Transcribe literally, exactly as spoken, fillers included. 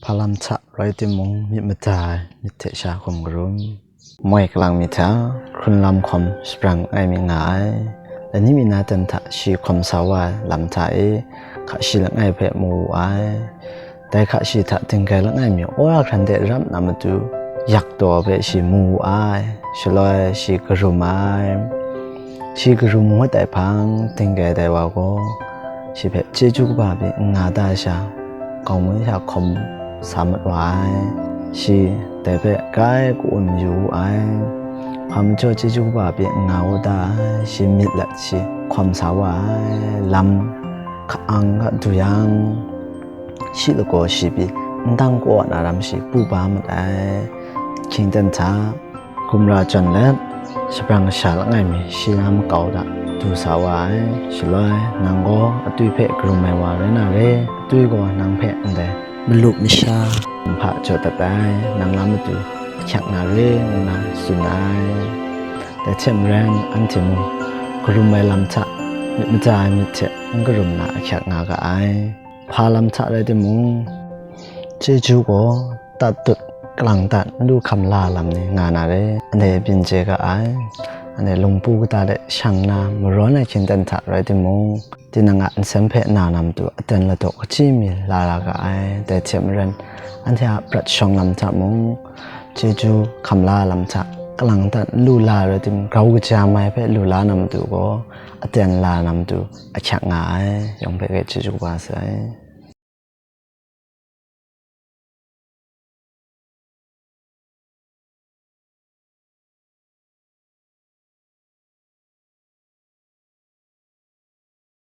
Hpa lam hta rai timung, myit mada ai myit hte sha hkum karum. Moi kalang mi hta, hkrun lam hkawm shabrang langai mi nga ai. Lani mi na ten hta shi hkawm sa wa ai lam hta e, hka shi langai hpe mu wu ai. Dai hka shi hta dinggai langai mi wora hkran de rap na matu, yak taw hpe shi mu wu ai. Shaloi shi karum ai. Shi karum ngut ai hpang, dinggai dai wa gaw, shi hpe chyeju kaba pyi n nga da sha, gawng mung sha hkawm sa mat wa ai. Shi dai hpe grai ka-um yu wu ai. Hpa majaw chyeju kaba pyi n nga u da ai, shi myit lat shi hkawm sa wa ai. Lam ka-ang ga du yang, shi lagaw shi pyi n dang kaw na ram shi pu ba mat ai. Hkying ten hta, gumra chyawn let, shabrang sha langai mi shi na makau hta du sa wa ai. Shaloi, nang gaw atui hpe karum ai wa rai na re, atui gaw nang hpe ndai malup masha, nhpa jaw dat ai, nang na matu ahkyak na re, ngu na tsun ai. Dai hte maren, anhte mung karum ai lam hta myit mada ai myit hte n karum na ahkyak nga ga ai. Hpa lam hta rai timung, chyeju gaw tat dut, kalang dat, n lu hkam la lam ni nga na re. Anhte byin chye ga ai. Anhte lungpu kata de shang na marawn ai hkying ten hta rai timung, tinang a nsem hpe na na matu aten ladaw kachyi mi la ra ga ai. Dai hte maren, anhte a prat shawng lam hta mung, chyeju hkam la lam hta, kalang dat n lu la rai timung, grau kaja mai hpe lu la na matu gaw, aten la na matu ahkyak nga ai. Yawng hpe grai chyeju kaba sai.